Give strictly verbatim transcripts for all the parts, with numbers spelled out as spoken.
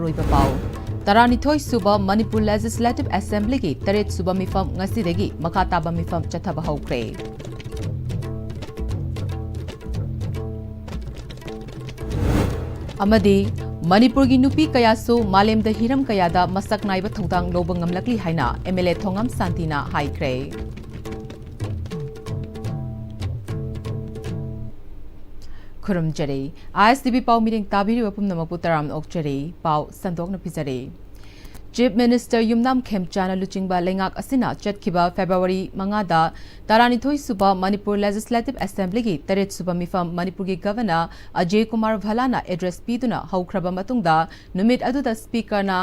ꯑꯣꯏꯕ ꯄꯥꯎ꯫ ꯇꯔꯥꯅꯤꯊꯣꯏ ꯁꯨꯕ ꯃꯅꯤꯄꯨꯔ ꯂꯦꯖꯤꯁꯂꯦꯇꯤꯚ ꯑꯦꯁꯦꯝꯕ꯭ꯂꯤꯒꯤ ꯇꯔꯦꯠ ꯁꯨꯕ ꯃꯤꯐꯝ ꯉꯁꯤꯗꯒꯤ ꯃꯈꯥ ꯇꯥꯕ ꯃꯤꯐꯝ ꯆꯠꯊꯕ ꯍꯧꯈ꯭ꯔꯦ꯫ ꯑꯃꯗꯤ ꯃꯅꯤꯄꯨꯔꯒꯤ ꯅꯨꯄꯤ ꯀꯌꯥꯁꯨ ꯃꯥꯂꯦꯝꯗ ꯍꯤꯔꯝ ꯀꯌꯥꯗ ꯃꯁꯛ ꯅꯥꯏꯕ ꯊꯧꯗꯥꯡ ꯂꯧꯕ ꯉꯝꯂꯛꯂꯤ ꯍꯥꯏꯅ ꯑꯦꯝ ꯑꯦꯜ ꯑꯦ ꯊꯣꯉꯥꯝ ꯁꯥꯟꯇꯤꯅ ꯍꯥꯏꯈ꯭ꯔꯦ꯫ ꯈꯨꯔꯨꯝꯖꯔꯤ꯫ ꯑꯥꯏ ꯑꯦꯁ ꯇꯤ ꯚꯤ ꯄꯥꯎ ꯃꯤꯔꯦꯡ ꯇꯥꯕꯤꯔꯤꯕ ꯄꯨꯝꯅꯃꯛꯄꯨ ꯇꯔꯥꯝꯅ ꯑꯣꯛꯆꯔꯤ꯫ ꯄꯥꯎ ꯁꯟꯗꯣꯛꯅ ꯄꯤꯖꯔꯤ꯫ ꯆꯤꯐ ꯃꯤꯅꯤꯁꯇꯔ ꯌꯨꯝꯅꯥꯝ ꯈꯦꯝꯆꯥꯅ ꯂꯨꯆꯤꯡꯕ ꯂꯩꯉꯥꯛ ꯑꯁꯤꯅ ꯆꯠꯈꯤꯕ ꯐꯦꯕ꯭ꯔꯨꯋꯥꯔꯤ ꯃꯉꯥꯗ ꯇꯔꯥꯅꯤꯊꯣꯏ ꯁꯨꯕ ꯃꯅꯤꯄꯨꯔ ꯂꯦꯖꯤꯁꯂꯦꯇꯤꯚ ꯑꯦꯁꯦꯝꯕ꯭ꯂꯤꯒꯤ ꯇꯔꯦꯠ ꯁꯨꯕ ꯃꯤꯐꯝ ꯃꯅꯤꯄꯨꯔꯒꯤ ꯒꯚꯔꯅꯔ ꯑꯖꯌ ꯀꯨꯃꯥꯔ ꯚꯜꯂꯥꯅ ꯑꯦꯗ꯭ꯔꯦꯁ ꯄꯤꯗꯨꯅ ꯍꯧꯈ꯭ꯔꯕ ꯃꯇꯨꯡꯗ, ꯅꯨꯃꯤꯠ ꯑꯗꯨꯗ ꯁ꯭ꯄꯤꯀꯔꯅ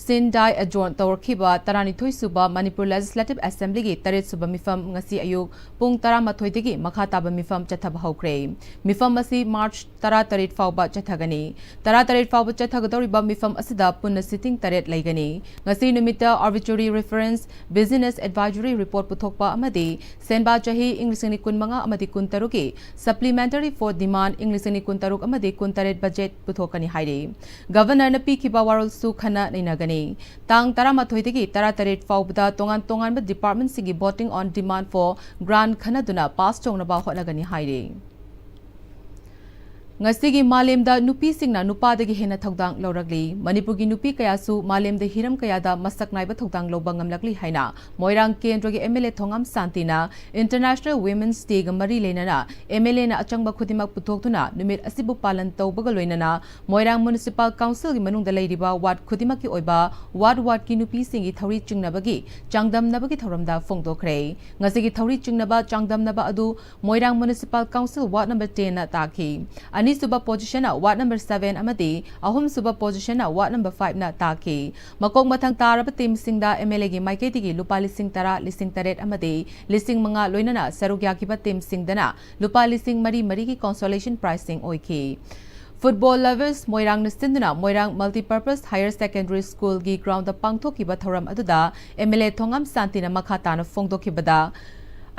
ꯁꯤꯟ ꯗꯥꯏ ꯑꯦꯖꯣꯔꯟ ꯇꯧꯔꯛꯈꯤꯕ ꯇꯔꯥꯅꯤꯊꯣꯏ ꯁꯨꯕ ꯃꯅꯤꯄꯨꯔ ꯂꯦꯖꯤꯁꯂꯦꯇꯤꯚ ꯑꯦꯁꯦꯝꯕ꯭ꯂꯤꯒꯤ ꯇꯔꯦꯠ ꯁꯨꯕ ꯃꯤꯐꯝ ꯉꯁꯤ ꯑꯌꯨꯛ ꯄꯨꯡ ꯇꯔꯥꯃꯥꯊꯣꯏꯗꯒꯤ ꯃꯈꯥ ꯇꯥꯕ ꯃꯤꯐꯝ ꯆꯠꯊꯕ ꯍꯧꯈ꯭ꯔꯦ꯫ ꯃꯤꯐꯝ ꯑꯁꯤ ꯃꯥꯔꯆ ꯇꯔꯥꯇꯔꯦꯠ ꯐꯥꯎꯕ ꯆꯠꯊꯒꯅꯤ꯫ ꯇꯔꯥꯇꯔꯦꯠ ꯐꯥꯎꯕ ꯆꯠꯊꯒꯗꯧꯔꯤꯕ ꯃꯤꯐꯝ ꯑꯁꯤꯗ ꯄꯨꯟꯅ ꯁꯤꯇꯤꯡ ꯇꯔꯦꯠ ꯂꯩꯒꯅꯤ꯫ ꯉꯁꯤ ꯅꯨꯃꯤꯠꯇ ꯑꯥꯔꯕꯤꯇ꯭ꯔꯦꯔꯤ ꯔꯤꯐꯔꯦꯟꯁ ꯕꯤꯖꯤꯅꯦꯁ ꯑꯦꯗꯚꯥꯏꯖꯔꯤ ꯔꯤꯄꯣꯔꯠ ꯄꯨꯊꯣꯛꯄ ꯑꯃꯗꯤ ꯁꯦꯟꯕꯥ ꯆꯍꯤ ꯏꯪ ꯂꯤꯁꯤꯡ ꯑꯅꯤ ꯀꯨꯟꯃꯉꯥ ꯑꯃꯗꯤ ꯀꯨꯟꯇꯔꯨꯛꯀꯤ Supplementary for Demand ꯏꯪ ꯂꯤꯁꯤꯡ ꯑꯅꯤ ꯀꯨꯟꯇꯔꯨꯛ ꯑꯃꯗꯤ ꯀꯨꯟꯇꯔꯦꯠ ꯕꯖꯦꯠ ꯄꯨꯊꯣꯛꯀꯅꯤ ꯍꯥꯏꯔꯤ꯫ ꯒꯚꯔꯅꯔꯅ ꯄꯤꯈꯤꯕ ꯋꯥꯔꯣꯜꯁꯨ ꯈꯟꯅ ꯅꯩꯅꯒꯅꯤ꯫ ꯇꯥꯡ ꯇꯔꯥꯃꯥꯊꯣꯏꯗꯒꯤ ꯇꯔꯥꯇꯔꯦꯠ ꯐꯥꯎꯕꯗ ꯇꯣꯉꯥꯟ ꯇꯣꯉꯥꯟꯕ department ꯁꯤꯡꯒꯤ Voting on Demand for Grant ꯈꯟꯅꯗꯨꯅ ꯄꯥꯁ ꯇꯧꯅꯕ ꯍꯣꯠꯅꯒꯅꯤ ꯍꯥꯏꯔꯤ꯫ ꯉꯁꯤꯒꯤ ꯃꯥꯂꯦꯝꯗ ꯅꯨꯄꯤꯁꯤꯡꯅ ꯅꯨꯄꯥꯗꯒꯤ ꯍꯦꯟꯅ ꯊꯧꯗꯥꯡ ꯂꯧꯔꯛꯂꯤ꯫ ꯃꯅꯤꯄꯨꯔꯒꯤ ꯅꯨꯄꯤ ꯀꯌꯥꯁꯨ ꯃꯥꯂꯦꯝꯗ ꯍꯤꯔꯝ ꯀꯌꯥꯗ ꯃꯁꯛ ꯅꯥꯏꯕ ꯊꯧꯗꯥꯡ ꯂꯧꯕ ꯉꯝꯂꯛꯂꯤ ꯍꯥꯏꯅ ꯃꯣꯏꯔꯥꯡ ꯀꯦꯟꯗ꯭ꯔꯒꯤ ꯑꯦꯝ ꯑꯦꯜ ꯑꯦ ꯊꯣꯉꯥꯝ ꯁꯥꯟꯇꯤꯅ International Women's Day ꯒ ꯃꯔꯤ ꯂꯩꯅꯅ ꯑꯦꯝ ꯑꯦꯜ ꯑꯦꯅ ꯑꯆꯪꯕ ꯈꯨꯗꯤꯡꯃꯛ ꯄꯨꯊꯣꯛꯇꯨꯅ ꯅꯨꯃꯤꯠ ꯑꯁꯤꯕꯨ ꯄꯥꯂꯟ ꯇꯧꯕꯒ ꯂꯣꯏꯅꯅ ꯃꯣꯏꯔꯥꯡ ꯃ꯭ꯌꯨꯅꯤꯁꯤꯄꯥꯜ ꯀꯥꯎꯟꯁꯤꯜꯒꯤ ꯃꯅꯨꯡꯗ ꯂꯩꯔꯤꯕ ꯋꯥꯔꯗ ꯈꯨꯗꯤꯡꯃꯛꯀꯤ ꯑꯣꯏꯕ ꯋꯥꯔꯗ ꯋꯥꯔꯗꯀꯤ ꯅꯨꯄꯤꯁꯤꯡꯒꯤ ꯊꯧꯔꯤ ꯆꯤꯡꯅꯕꯒꯤ ꯆꯥꯡꯗꯝꯅꯕꯒꯤ ꯊꯧꯔꯝꯗ ꯐꯣꯡꯗꯣꯛꯈ꯭ꯔꯦ꯫ ꯉꯁꯤꯒꯤ ꯊꯧꯔꯤ ꯆꯤꯡꯅꯕ ꯆꯥꯡꯗꯝꯅꯕ ꯑꯗꯨ ꯃꯣꯏꯔꯥꯡ ꯃ꯭ꯌꯨꯅꯤꯁꯤꯄꯥꯜ ꯀꯥꯎꯟꯁꯤꯜ ꯋꯥꯔꯗ ꯅꯝꯕꯔ ꯇꯦꯟꯅ ꯇꯥꯈꯤ꯫ ꯑꯅꯤꯁꯨꯕ ꯄꯣꯖꯤꯁꯟꯅ ꯋꯥꯔꯗ ꯅꯝꯕꯔ ꯁꯚꯦꯟ ꯑꯃꯗꯤ ꯑꯍꯨꯝꯁꯨꯕ ꯄꯣꯖꯤꯁꯟꯅ ꯋꯥꯔꯗ ꯅꯝꯕꯔ ꯐꯥꯏꯚꯅ ꯇꯥꯈꯤ꯫ ꯃꯀꯣꯛ ꯃꯊꯪ ꯇꯥꯔꯕ ꯇꯤꯝꯁꯤꯡꯗ ꯑꯦꯝ ꯑꯦꯜ ꯑꯦꯒꯤ ꯃꯥꯏꯀꯩꯗꯒꯤ ꯂꯨꯄꯥ ꯂꯤꯁꯤꯡ ꯇꯔꯥ, ꯂꯤꯁꯤꯡ ꯇꯔꯦꯠ ꯑꯃꯗꯤ ꯂꯤꯁꯤꯡ ꯃꯉꯥ, ꯂꯣꯏꯅꯅ ꯁꯔꯨꯛ ꯌꯥꯈꯤꯕ ꯇꯤꯝꯁꯤꯡꯗꯅ ꯂꯨꯄꯥ ꯂꯤꯁꯤꯡ ꯃꯔꯤ ꯃꯔꯤꯒꯤ consolation prizeꯁꯤꯡ ꯑꯣꯏꯈꯤ꯫ Football lovers ꯃꯣꯏꯔꯥꯡꯅ ꯁꯤꯟꯗꯨꯅ ꯃꯣꯏꯔꯥꯡ Multipurpose Higher Secondary Schoolꯒꯤ groundꯗ ꯄꯥꯡꯊꯣꯛꯈꯤꯕ ꯊꯧꯔꯝ ꯑꯗꯨꯗ ꯑꯦꯝ ꯑꯦꯜ ꯑꯦ ꯊꯣꯉꯥꯝ ꯁꯥꯟꯇꯤꯅ ꯃꯈꯥ ꯇꯥꯅ ꯐꯣꯡꯗꯣꯛꯈꯤꯕꯗ,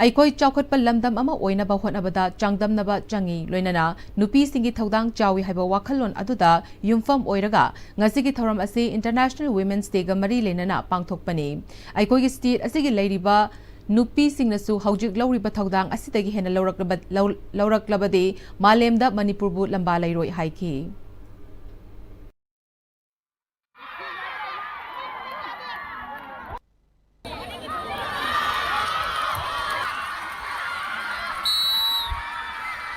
ꯑꯩꯈꯣꯏ ꯆꯥꯎꯈꯠꯄ ꯂꯝꯗꯝ ꯑꯃ ꯑꯣꯏꯅꯕ ꯍꯣꯠꯅꯕꯗ ꯆꯥꯡꯗꯝꯅꯕ ꯆꯪꯏ, ꯂꯣꯏꯅꯅ ꯅꯨꯄꯤꯁꯤꯡꯒꯤ ꯊꯧꯗꯥꯡ ꯆꯥꯎꯏ ꯍꯥꯏꯕ ꯋꯥꯈꯜꯂꯣꯟ ꯑꯗꯨꯗ ꯌꯨꯝꯐꯝ ꯑꯣꯏꯔꯒ ꯉꯁꯤꯒꯤ ꯊꯧꯔꯝ ꯑꯁꯤ International Women's Dayꯒ ꯃꯔꯤ ꯂꯩꯅꯅ ꯄꯥꯡꯊꯣꯛꯄꯅꯤ꯫ ꯑꯩꯈꯣꯏꯒꯤ state ꯑꯁꯤꯒꯤ ꯂꯩꯔꯤꯕ ꯅꯨꯄꯤꯁꯤꯡꯅꯁꯨ ꯍꯧꯖꯤꯛ ꯂꯧꯔꯤꯕ ꯊꯧꯗꯥꯡ ꯑꯁꯤꯗꯒꯤ ꯍꯦꯟꯅ ꯂꯧꯔꯛꯂꯕ-, ꯂꯧ-, ꯂꯧꯔꯛꯂꯕꯗꯤ ꯃꯥꯂꯦꯝꯗ ꯃꯅꯤꯄꯨꯔꯕꯨ ꯂꯝꯕꯥ ꯂꯩꯔꯣꯏ ꯍꯥꯏꯈꯤ꯫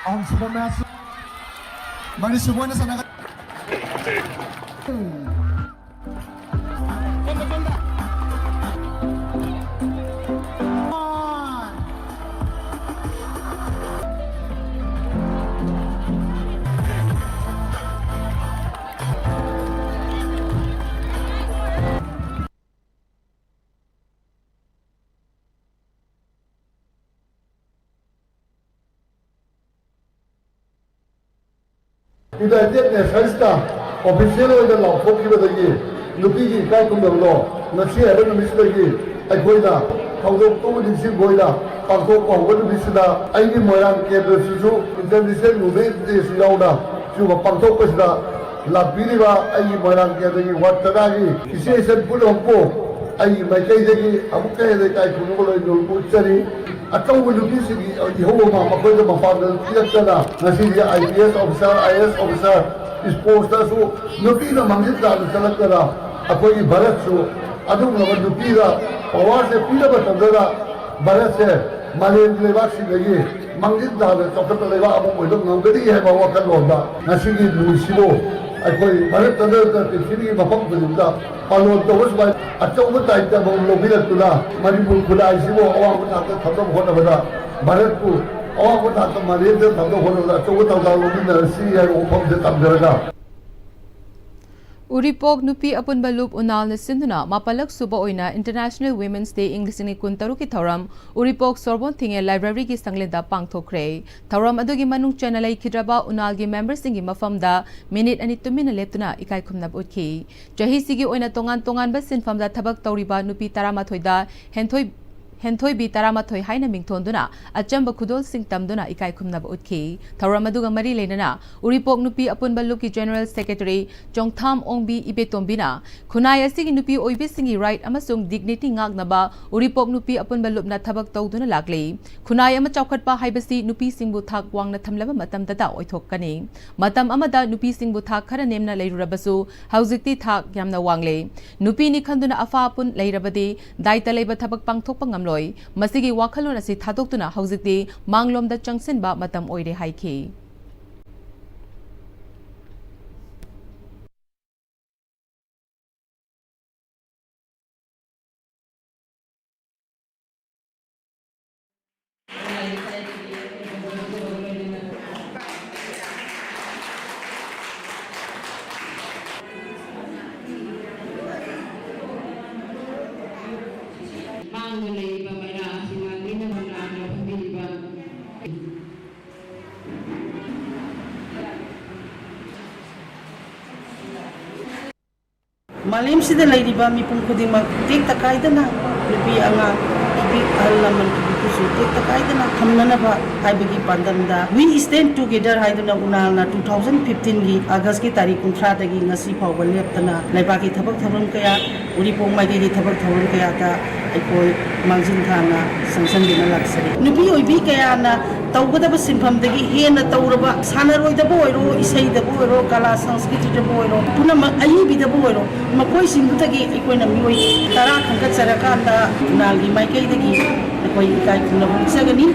ꯑꯍꯨꯝꯁꯨꯕ match꯫ ꯃꯔꯤꯁꯨꯕ ꯑꯣꯏꯅ ꯁꯥꯟꯅꯒ-, United Nationsꯇ official ꯑꯣꯏꯅ ꯂꯥꯎꯊꯣꯛꯈꯤꯕꯗꯒꯤ ꯅꯨꯄꯤꯒꯤ ꯏꯀꯥꯏ ꯈꯨꯝꯅꯕꯗꯣ ꯉꯁꯤ ꯍꯥꯏꯕ ꯅꯨꯃꯤꯠꯁꯤꯗꯒꯤ ꯑꯩꯈꯣꯏꯅ ꯊꯧꯗꯣꯛꯇꯨꯕꯨ ꯅꯤꯡꯁꯤꯡꯕ ꯑꯣꯏꯅ ꯄꯥꯡꯊꯣꯛꯄ ꯍꯧꯕ ꯅꯨꯃꯤꯠꯁꯤꯗ ꯑꯩꯒꯤ ꯃꯣꯏꯔꯥꯡ ꯀꯦꯟꯗ꯭ꯔꯁꯤꯁꯨ International Women's Dayꯁꯨ ꯌꯥꯎꯅ ꯁꯤꯒꯨꯝꯕ ꯄꯥꯡꯊꯣꯛꯄꯁꯤꯗ ꯂꯥꯛꯄꯤꯔꯤꯕ ꯑꯩꯒꯤ ꯃꯣꯏꯔꯥꯡ ꯀꯦꯟꯗ꯭ꯔꯒꯤ ward ꯇꯔꯥꯒꯤ ꯏꯆꯦ ꯏꯆꯟ ꯄꯨꯝꯅꯃꯛꯄꯨ ꯑꯩꯒꯤ ꯃꯥꯏꯀꯩꯗꯒꯤ ꯑꯃꯨꯛꯀ ꯍꯦꯟꯅ ꯏꯀꯥꯏ ꯈꯨꯝꯅꯕ ꯂꯣꯏꯅ ꯎꯠꯆꯔꯤ꯫ ꯑꯆꯧꯕ ꯅꯨꯄꯤꯁꯤꯡꯒꯤ ꯏꯍꯧ ꯑꯃ ꯃꯈꯣꯏꯗ ꯃꯄꯥꯡꯒꯜ ꯄꯤꯔꯛꯇꯅ ꯉꯁꯤꯗꯤ IPS officer, IAS officer, sportsꯇꯁꯨ ꯅꯨꯄꯤꯅ ꯃꯥꯡꯖꯤꯜ ꯇꯥꯅ ꯆꯠꯂꯛꯇꯅ ꯑꯩꯈꯣꯏꯒꯤ ꯚꯥꯔꯠꯁꯨ ꯑꯗꯨꯒꯨꯝꯂꯕ ꯅꯨꯄꯤꯗ powerꯁꯦ ꯄꯤꯔꯕ ꯃꯇꯝꯗꯗ ꯚꯥꯔꯠꯁꯦ ꯃꯥꯂꯦꯝꯒꯤ ꯂꯩꯕꯥꯛꯁꯤꯡꯗꯒꯤ ꯃꯥꯡꯖꯤꯜ ꯇꯥꯅ ꯆꯥꯎꯈꯠꯄ ꯂꯩꯕꯥꯛ ꯑꯃ ꯑꯣꯏꯕ ꯉꯝꯒꯅꯤ ꯍꯥꯏꯕ ꯋꯥꯈꯜꯂꯣꯟꯗ ꯉꯁꯤꯒꯤ ꯅꯨꯃꯤꯠꯁꯤꯕꯨ ꯑꯩꯈꯣꯏ ꯚꯥꯔꯠꯇ ꯅꯠꯇꯅ ꯄ꯭ꯔꯤꯊꯤꯕꯤꯒꯤ ꯃꯐꯝ ꯈꯨꯗꯤꯡꯗ ꯄꯥꯂꯣꯟ ꯇꯧꯕ ꯁꯨꯃꯥꯏꯅ ꯑꯆꯧꯕ ꯇꯥꯏꯞꯇ ꯑꯃꯃꯝ ꯂꯧꯕꯤꯔꯛꯇꯨꯅ ꯃꯅꯤꯄꯨꯔ ꯈꯨꯟꯅꯥꯏꯁꯤꯕꯨ ꯑꯋꯥꯡꯕ ꯊꯥꯛꯇ ꯊꯝꯅꯕ ꯍꯣꯠꯅꯕꯗ, ꯚꯥꯔꯠꯄꯨ ꯑꯋꯥꯡꯕ ꯊꯥꯛꯇ ꯃꯥꯂꯦꯝꯗ ꯊꯝꯅꯕ ꯍꯣꯠꯅꯕꯗ ꯑꯆꯧꯕ ꯊꯧꯗꯥꯡ ꯂꯧꯃꯤꯟꯅꯔꯁꯤ ꯍꯥꯏꯕ ꯋꯥꯐꯝꯁꯦ ꯊꯝꯖꯔꯒ, ꯎꯔꯤꯄꯣꯛ ꯅꯨꯄꯤ ꯑꯄꯨꯟꯕ ꯂꯨꯞ ꯎꯅꯥꯜꯅ ꯁꯤꯟꯗꯨꯅ ꯃꯥꯄꯜꯂꯛ ꯁꯨꯕ ꯑꯣꯏꯅ International Women's Day ꯏꯪ ꯂꯤꯁꯤꯡ ꯑꯅꯤ ꯀꯨꯟꯇꯔꯨꯛꯀꯤ ꯊꯧꯔꯝ ꯎꯔꯤꯄꯣꯛ ꯁꯣꯔꯕꯣꯟ ꯊꯤꯡꯉꯦꯜ libraryꯒꯤ ꯁꯪꯂꯦꯟꯗ ꯄꯥꯡꯊꯣꯛꯈ꯭ꯔꯦ꯫ ꯊꯧꯔꯝ ꯑꯗꯨꯒꯤ ꯃꯅꯨꯡ ꯆꯟꯅ ꯂꯩꯈꯤꯗ꯭ꯔꯕ ꯎꯅꯥꯜꯒꯤ memberꯁꯤꯡꯒꯤ ꯃꯐꯝꯗ minute ꯑꯅꯤ ꯇꯨꯃꯤꯟꯅ ꯂꯦꯞꯇꯨꯅ ꯏꯀꯥꯏ ꯈꯨꯝꯅꯕ ꯎꯠꯈꯤ꯫ ꯆꯍꯤꯁꯤꯒꯤ ꯑꯣꯏꯅ ꯇꯣꯉꯥꯟ ꯇꯣꯉꯥꯟꯕ ꯁꯤꯟꯐꯝꯗ ꯊꯕꯛ ꯇꯧꯔꯤꯕ ꯅꯨꯄꯤ ꯇꯔꯥꯃꯥꯊꯣꯏꯗ ꯍꯦꯟꯊꯣꯏ-, ꯍꯦꯟꯊꯣꯏꯕꯤ ꯇꯔꯥꯃꯥꯊꯣꯏ ꯍꯥꯏꯅ ꯃꯤꯡꯊꯣꯟꯗꯨꯅ ꯑꯆꯝꯕ ꯈꯨꯗꯣꯜꯁꯤꯡ ꯇꯝꯗꯨꯅ ꯏꯀꯥꯏ ꯈꯨꯝꯅꯕ ꯎꯠꯈꯤ꯫ ꯊꯧꯔꯝ ꯑꯗꯨꯒ ꯃꯔꯤ ꯂꯩꯅꯅ ꯎꯔꯤꯄꯣꯛ ꯅꯨꯄꯤ ꯑꯄꯨꯟꯕ ꯂꯨꯞꯀꯤ General Secretary ꯆꯣꯡꯊꯥꯝ ꯑꯣꯡꯕꯤ ꯏꯕꯦꯇꯣꯝꯕꯤꯅ ꯈꯨꯟꯅꯥꯏ ꯑꯁꯤꯒꯤ ꯅꯨꯄꯤ ꯑꯣꯏꯕꯤꯁꯤꯡꯒꯤ right ꯑꯃꯁꯨꯡ dignity ꯉꯥꯛꯅꯕ ꯎꯔꯤꯄꯣꯛ ꯅꯨꯄꯤ ꯑꯄꯨꯟꯕ ꯂꯨꯞꯅ ꯊꯕꯛ ꯇꯧꯗꯨꯅ ꯂꯥꯛꯂꯤ꯫ ꯈꯨꯟꯅꯥꯏ ꯑꯃ ꯆꯥꯎꯈꯠꯄ ꯍꯥꯏꯕꯁꯤ ꯅꯨꯄꯤꯁꯤꯡꯕꯨ ꯊꯥꯛ ꯋꯥꯡꯅ ꯊꯝꯂꯕ ꯃꯇꯝꯗꯇ ꯑꯣꯏꯊꯣꯛꯀꯅꯤ꯫ ꯃꯇꯝ ꯑꯃꯗ ꯅꯨꯄꯤꯁꯤꯡꯕꯨ ꯊꯥꯛ ꯈꯔ ꯅꯦꯝꯅ ꯂꯩꯔꯨꯔꯕꯁꯨ ꯍꯧꯖꯤꯛꯇꯤ ꯊꯥꯛ ꯌꯥꯝꯅ ꯋꯥꯡꯂꯦ꯫ ꯅꯨꯄꯤꯅꯤ ꯈꯟꯗꯨꯅ ꯑꯐꯥ ꯑꯄꯨꯟ ꯂꯩꯔꯕꯗꯤ ꯗꯥꯏꯇ ꯂꯩꯕ ꯊꯕꯛ ꯄꯥꯡꯊꯣꯛꯄ ꯉꯝꯂꯣꯏ꯫ ꯃꯁꯤꯒꯤ ꯋꯥꯈꯜꯂꯣꯟ ꯑꯁꯤ ꯊꯥꯗꯣꯛꯇꯨꯅ ꯍꯧꯖꯤꯛꯇꯤ ꯃꯥꯡꯂꯣꯝꯗ ꯆꯪꯁꯤꯟꯕ ꯃꯇꯝ ꯑꯣꯏꯔꯦ ꯍꯥꯏꯈꯤ꯫ ꯃꯥꯡꯗ ꯂꯩꯔꯤꯕ ꯃꯩꯔꯥ ꯑꯁꯤ ꯉꯥꯛꯄꯤꯅꯕ ꯂꯥꯟꯅ ꯐꯝꯕꯤꯔꯤꯕ ꯃꯥꯂꯦꯝꯁꯤꯗ ꯂꯩꯔꯤꯕ ꯃꯤꯄꯨꯝ ꯈꯨꯗꯤꯡꯃꯛ ꯇꯦꯛꯇ ꯀꯥꯏꯗꯅ ꯅꯨꯄꯤ ꯑꯉꯥꯡ, ꯅꯨꯄꯤ ꯑꯍꯜ ꯂꯃꯟ ꯈꯨꯗꯤꯡꯃꯛꯁꯨ ꯇꯦꯛꯇ ꯀꯥꯏꯗꯅ ꯊꯝꯅꯅꯕ ꯍꯥꯏꯕꯒꯤ ꯄꯥꯟꯗꯝꯗ We Stand Together ꯍꯥꯏꯗꯨꯅ ꯎꯅꯥꯜꯅ two thousand fifteen ꯒꯤ August ꯀꯤ ꯇꯥꯔꯤꯛ ꯀꯨꯟꯊ꯭ꯔꯥꯗꯒꯤ ꯉꯁꯤ ꯐꯥꯎꯕ ꯂꯦꯞꯇꯅ ꯂꯩꯕꯥꯛꯀꯤ ꯊꯕꯛ ꯊꯧꯔꯝ ꯀꯌꯥ, ꯎꯔꯤꯄꯣꯛ ꯃꯥꯏꯀꯩꯒꯤ ꯊꯕꯛ ꯊꯧꯔꯝ ꯀꯌꯥꯗ ꯑꯩꯈꯣꯏ ꯃꯥꯡꯖꯤꯟ ꯊꯥꯅ ꯆꯪꯁꯤꯟꯗꯨꯅ ꯂꯥꯛꯆꯔꯤ꯫ ꯅꯨꯄꯤ ꯑꯣꯏꯕꯤ ꯀꯌꯥꯅ ꯇꯧꯒꯗꯕ ꯁꯤꯟꯐꯝꯗꯒꯤ ꯍꯦꯟꯅ ꯇꯧꯔꯕ, ꯁꯥꯟꯅꯔꯣꯏꯗꯕꯨ ꯑꯣꯏꯔꯣ, ꯏꯁꯩꯗꯕꯨ ꯑꯣꯏꯔꯣ, ꯀꯂꯥ ꯁꯪꯁꯀ꯭ꯔꯤꯇꯤꯗꯕꯨ ꯑꯣꯏꯔꯣ, ꯄꯨꯝꯅꯃꯛ ꯑꯏꯕꯤꯗꯕꯨ ꯑꯣꯏꯔꯣ, ꯃꯈꯣꯏꯁꯤꯡꯗꯨꯗꯒꯤ ꯑꯩꯈꯣꯏꯅ ꯃꯤꯑꯣꯏ ꯇꯔꯥ ꯈꯟꯒꯠꯆꯔꯀꯥꯟꯗ ꯎꯅꯥꯜꯒꯤ ꯃꯥꯏꯀꯩꯗꯒꯤ ꯑꯩꯈꯣꯏ ꯏꯀꯥꯏ ꯈꯨꯝꯅꯕ ꯎꯠꯆꯒꯅꯤ꯫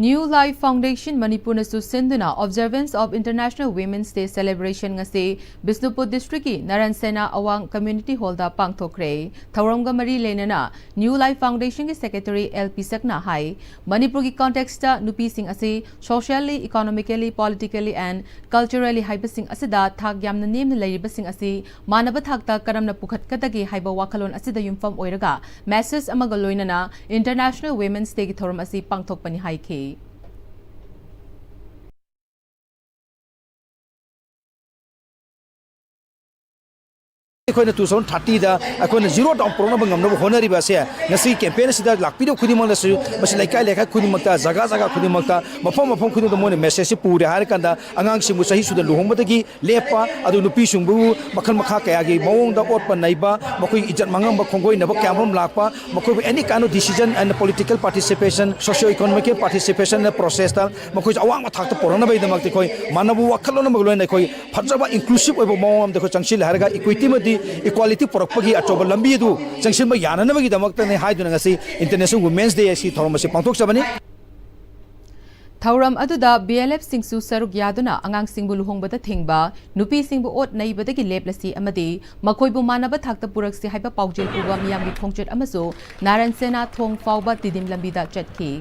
New Life Foundation ꯃꯅꯤꯄꯨꯔꯅꯁꯨ ꯁꯤꯟꯗꯨꯅ Observance of International Women's Day celebration ꯉꯁꯤ ꯕꯤꯁꯅꯨꯄꯨꯔ district ꯀꯤ ꯅꯔꯟ ꯁꯦꯅꯥ ꯑꯋꯥꯡ community hall ꯗ ꯄꯥꯡꯊꯣꯛꯈ꯭ꯔꯦ꯫ ꯊꯧꯔꯝꯒ ꯃꯔꯤ ꯂꯩꯅꯅ New Life Foundation ꯒꯤ secretary ꯑꯦꯜ ꯄꯤꯁꯛꯅ ꯍꯥꯏ, ꯃꯅꯤꯄꯨꯔꯒꯤ context ꯇ ꯅꯨꯄꯤꯁꯤꯡ ꯑꯁꯤ socially, economically, politically and culturally ꯍꯥꯏꯕꯁꯤꯡ ꯑꯁꯤꯗ ꯊꯥꯛ ꯌꯥꯝꯅ ꯅꯦꯝꯅ ꯂꯩꯔꯤꯕꯁꯤꯡ ꯑꯁꯤ ꯃꯥꯟꯅꯕ ꯊꯥꯛꯇ ꯀꯔꯝꯅ ꯄꯨꯈꯠꯀꯗꯒꯦ ꯍꯥꯏꯕ ꯋꯥꯈꯜꯂꯣꯟ ꯑꯁꯤꯗ ꯌꯨꯝꯐꯝ ꯑꯣꯏꯔꯒ message ꯑꯃꯒ ꯂꯣꯏꯅꯅ International Women's Day ꯒꯤ ꯊꯧꯔꯝ ꯑꯁꯤ ꯄꯥꯡꯊꯣꯛꯄꯅꯤ ꯍꯥꯏꯈꯤ꯫ ꯑꯩꯈꯣꯏꯅ ꯇꯨ ꯊꯥꯎꯖꯟ ꯊꯥꯔꯇꯤꯗ ꯑꯩꯈꯣꯏꯅ ꯖꯤꯔꯣ ꯗꯥꯎꯟ ꯄꯨꯔꯛꯅꯕ ꯉꯝꯅꯕ ꯍꯣꯠꯅꯔꯤꯕ ꯑꯁꯦ ꯉꯁꯤ ꯀꯦꯝꯄꯦꯟ ꯑꯁꯤꯗ ꯂꯥꯛꯄꯤꯔꯤꯕ ꯈꯨꯗꯤꯡꯃꯛꯅꯁꯨ, ꯃꯁꯤ ꯂꯩꯀꯥꯏ ꯂꯩꯀꯥꯏ ꯈꯨꯗꯤꯡꯃꯛꯇ, ꯖꯒꯥ ꯖꯒꯥ ꯈꯨꯗꯤꯡꯃꯛꯇ, ꯃꯐꯝ ꯃꯐꯝ ꯈꯨꯗꯤꯡꯃꯛꯇ ꯃꯣꯏꯅ ꯃꯦꯁꯦꯖꯁꯤ ꯄꯨꯔꯦ ꯍꯥꯏꯔꯀꯥꯟꯗ, ꯑꯉꯥꯡꯁꯤꯡꯕꯨ ꯆꯍꯤ ꯁꯨꯗ ꯂꯨꯍꯣꯡꯕꯗꯒꯤ ꯂꯦꯞꯄ, ꯑꯗꯨ ꯅꯨꯄꯤꯁꯤꯡꯕꯨ ꯃꯈꯜ ꯃꯈꯥ ꯀꯌꯥꯒꯤ ꯃꯑꯣꯡꯗ ꯑꯣꯠꯄ ꯅꯩꯕ, ꯃꯈꯣꯏꯒꯤ ꯏꯖꯠ ꯃꯥꯡꯍꯟꯕ, ꯈꯣꯡꯒꯣꯏꯅꯕ ꯀꯌꯥ ꯃꯔꯨꯝ ꯂꯥꯛꯄ, ꯃꯈꯣꯏꯕꯨ any kind of decision and political participation, socio economical participation processꯇ ꯃꯈꯣꯏꯁꯨ ꯑꯋꯥꯡꯕ ꯊꯥꯛꯇ ꯄꯨꯔꯛꯅꯕꯒꯤꯗꯃꯛꯇ ꯑꯩꯈꯣꯏ ꯃꯥꯟꯅꯕ ꯋꯥꯈꯜꯂꯣꯟ ꯑꯃꯒ ꯂꯣꯏꯅꯅ ꯑꯩꯈꯣꯏ ꯐꯖꯕ inclusive ꯑꯣꯏꯕ ꯃꯑꯣꯡ ꯑꯃꯗ ꯑꯩꯈꯣꯏ ꯆꯪꯁꯤꯜꯂꯦ ꯍꯥꯏꯔꯒ, equity ꯑꯃꯗꯤ equality ꯄꯨꯔꯛꯄꯒꯤ ꯑꯆꯧꯕ ꯂꯝꯕꯤ ꯑꯗꯨ ꯆꯪꯁꯤꯟꯕ ꯌꯥꯅꯅꯕꯒꯤꯗꯃꯛꯇꯅꯤ ꯍꯥꯏꯗꯨꯅ ꯉꯁꯤ International Women's Day ꯑꯁꯤ ꯊꯧꯔꯝ ꯑꯁꯤ ꯄꯥꯡꯊꯣꯛꯆꯕꯅꯤ꯫ ꯊꯧꯔꯝ ꯑꯗꯨꯗ B L F ꯁꯤꯡꯁꯨ ꯁꯔꯨꯛ ꯌꯥꯗꯨꯅ ꯑꯉꯥꯡꯁꯤꯡꯕꯨ ꯂꯨꯍꯣꯡꯕꯗ ꯊꯤꯡꯕ, ꯅꯨꯄꯤꯁꯤꯡꯕꯨ ꯑꯣꯠ ꯅꯩꯕꯗꯒꯤ ꯂꯦꯞꯂꯁꯤ ꯑꯃꯗꯤ ꯃꯈꯣꯏꯕꯨ ꯃꯥꯟꯅꯕ ꯊꯥꯛꯇ ꯄꯨꯔꯛꯁꯤ ꯍꯥꯏꯕ ꯄꯥꯎꯖꯦꯜ ꯄꯨꯕ ꯃꯤꯌꯥꯝꯒꯤ ꯈꯣꯡꯆꯠ ꯑꯃꯁꯨ ꯅꯥꯔꯟ ꯁꯦꯅꯥ ꯊꯣꯡ ꯐꯥꯎꯕ ꯇꯤꯗꯤꯝ ꯂꯝꯕꯤꯗ ꯆꯠꯈꯤ꯫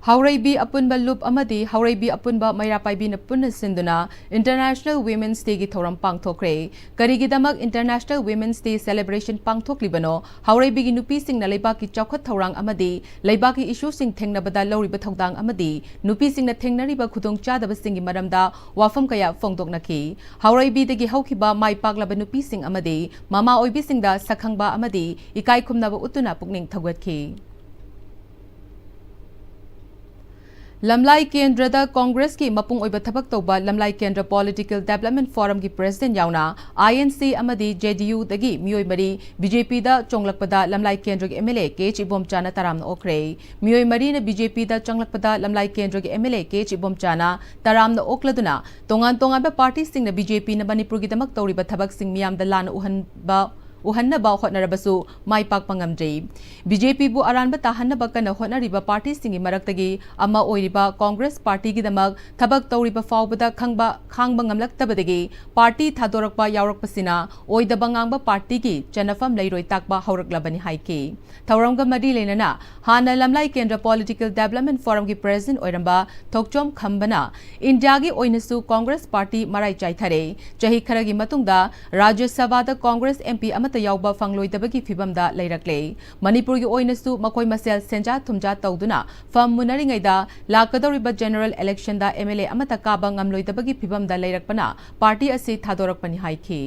ꯍꯥꯎꯔꯩꯕꯤ ꯑꯄꯨꯟꯕ ꯂꯨꯞ ꯑꯃꯗꯤ ꯍꯥꯎꯔꯩꯕꯤ ꯑꯄꯨꯟꯕ ꯃꯩꯔꯥ ꯄꯥꯏꯕꯤꯅ ꯄꯨꯟꯅ ꯁꯤꯟꯗꯨꯅ International Women's Dayꯒꯤ ꯊꯧꯔꯝ ꯄꯥꯡꯊꯣꯛꯈ꯭ꯔꯦ꯫ ꯀꯔꯤꯒꯤꯗꯃꯛ International Women's Day celebration ꯄꯥꯡꯊꯣꯛꯂꯤꯕꯅꯣ? ꯍꯥꯎꯔꯩꯕꯤꯒꯤ ꯅꯨꯄꯤꯁꯤꯡꯅ ꯂꯩꯕꯥꯛꯀꯤ ꯆꯥꯎꯈꯠ ꯊꯧꯔꯥꯡ ꯑꯃꯗꯤ ꯂꯩꯕꯥꯛꯀꯤ issueꯁꯤꯡ ꯊꯦꯡꯅꯕꯗ ꯂꯧꯔꯤꯕ ꯊꯧꯗꯥꯡ ꯑꯃꯗꯤ ꯅꯨꯄꯤꯁꯤꯡꯅ ꯊꯦꯡꯅꯔꯤꯕ ꯈꯨꯗꯣꯡꯆꯥꯗꯕꯁꯤꯡꯒꯤ ꯃꯔꯝꯗ ꯋꯥꯐꯝ ꯀꯌꯥ ꯐꯣꯡꯗꯣꯛꯅꯈꯤ꯫ ꯍꯥꯎꯔꯩꯕꯤꯗꯒꯤ ꯍꯧꯈꯤꯕ ꯃꯥꯏ ꯄꯥꯛꯂꯕ ꯅꯨꯄꯤꯁꯤꯡ ꯑꯃꯗꯤ ꯃꯃꯥ ꯑꯣꯏꯕꯤꯁꯤꯡꯗ ꯁꯛꯈꯪꯕ ꯑꯃꯗꯤ ꯏꯀꯥꯏ ꯈꯨꯝꯅꯕ ꯎꯠꯇꯨꯅ ꯄꯨꯛꯅꯤꯡ ꯊꯧꯒꯠꯈꯤ꯫ ꯂꯝꯂꯥꯏ ꯀꯦꯟꯗ꯭ꯔꯗ ꯀꯣꯡꯒ꯭ꯔꯦꯁꯀꯤ ꯃꯄꯨꯡ ꯑꯣꯏꯕ ꯊꯕꯛ ꯇꯧꯕ ꯂꯝꯂꯥꯏ ꯀꯦꯟꯗ꯭ꯔ Political Development Forumꯒꯤ president ꯌꯥꯎꯅ I N C ꯑꯃꯗꯤ J D Uꯗꯒꯤ ꯃꯤꯑꯣꯏ ꯃꯔꯤ B J Pꯗ ꯆꯣꯡꯂꯛꯄꯗ ꯂꯝꯂꯥꯏ ꯀꯦꯟꯗ꯭ꯔꯒꯤ M L A K H ꯏꯕꯣꯝꯆꯥꯅ ꯇꯔꯥꯝꯅ ꯑꯣꯛꯈ꯭ꯔꯦ꯫ ꯃꯤꯑꯣꯏ ꯃꯔꯤꯅ B J Pꯗ ꯆꯪꯂꯛꯄꯗ ꯂꯝꯂꯥꯏ ꯀꯦꯟꯗ꯭ꯔꯒꯤ M L A K H ꯏꯕꯣꯝꯆꯥꯅ ꯇꯔꯥꯝꯅ ꯑꯣꯛꯂꯗꯨꯅ ꯇꯣꯉꯥꯟ ꯇꯣꯉꯥꯟꯕ partyꯁꯤꯡꯅ B J Pꯅ ꯃꯅꯤꯄꯨꯔꯒꯤꯗꯃꯛ ꯇꯧꯔꯤꯕ ꯊꯕꯛꯁꯤꯡ ꯃꯤꯌꯥꯝꯗ ꯂꯥꯟꯅ ꯎꯍꯟꯕ ꯎꯍꯟꯅꯕ ꯍꯣꯠꯅꯔꯕꯁꯨ ꯃꯥꯏ ꯄꯥꯛꯄ ꯉꯝꯗ꯭ꯔꯤ꯫ B J Pꯕꯨ ꯑꯔꯥꯟꯕ ꯇꯥꯍꯟꯅꯕ ꯀꯟꯅ ꯍꯣꯠꯅꯔꯤꯕ partyꯁꯤꯡꯒꯤ ꯃꯔꯛꯇꯒꯤ ꯑꯃ ꯑꯣꯏꯔꯤꯕ ꯀꯣꯡꯒ꯭ꯔꯦꯁ partyꯒꯤꯗꯃꯛ ꯊꯕꯛ ꯇꯧꯔꯤꯕ ꯐꯥꯎꯕꯗ ꯈꯪꯕ ꯈꯥꯡꯕ ꯉꯝꯂꯛꯇꯕꯗꯒꯤ party ꯊꯥꯗꯣꯔꯛꯄ ꯌꯥꯎꯔꯛꯄꯁꯤꯅ ꯑꯣꯏꯗꯕ ꯉꯥꯡꯕ partyꯒꯤ ꯆꯟꯅꯐꯝ ꯂꯩꯔꯣꯏ ꯇꯥꯛꯄ ꯍꯧꯔꯛꯂꯕꯅꯤ ꯍꯥꯏꯈꯤ꯫ ꯊꯧꯔꯝꯒ ꯃꯔꯤ ꯂꯩꯅꯅ ꯍꯥꯟꯅ ꯂꯝꯂꯥꯏ ꯀꯦꯟꯗ꯭ꯔ Political Development Forumꯒꯤ president ꯑꯣꯏꯔꯝꯕ ꯊꯣꯛꯆꯣꯝ ꯈꯝꯕꯅ ꯏꯟꯗꯤꯌꯥꯒꯤ ꯑꯣꯏꯅꯁꯨ ꯀꯣꯡꯒ꯭ꯔꯦꯁ party ꯃꯔꯥꯏ ꯆꯥꯏꯊꯔꯦ꯫ ꯆꯍꯤ ꯈꯔꯒꯤ ꯃꯇꯨꯡꯗ ꯔꯥꯖ꯭ꯌ ꯁꯚꯥꯗ ꯀꯣꯡꯒ꯭ꯔꯦꯁ M P ꯑꯃꯠꯇ ꯑꯃꯠꯇ ꯌꯥꯎꯕ ꯐꯪꯂꯣꯏꯗꯕꯒꯤ ꯐꯤꯚꯝꯗ ꯂꯩꯔꯛꯂꯦ꯫ ꯃꯅꯤꯄꯨꯔꯒꯤ ꯑꯣꯏꯅꯁꯨ ꯃꯈꯣꯏ ꯃꯁꯦꯜ ꯁꯦꯟꯖꯥ ꯊꯨꯝꯖꯥ ꯇꯧꯗꯨꯅ ꯐꯝ ꯃꯨꯟꯅꯔꯤꯉꯩꯗ ꯂꯥꯛꯀꯗꯧꯔꯤꯕ general election the M L A ꯑꯃꯠꯇ ꯀꯥꯕ ꯉꯝꯂꯣꯏꯗꯕꯒꯤ ꯐꯤꯚꯝꯗ ꯂꯩꯔꯛꯄꯅ party ꯑꯁꯤ ꯊꯥꯗꯣꯔꯛꯄꯅꯤ ꯍꯥꯏꯈꯤ꯫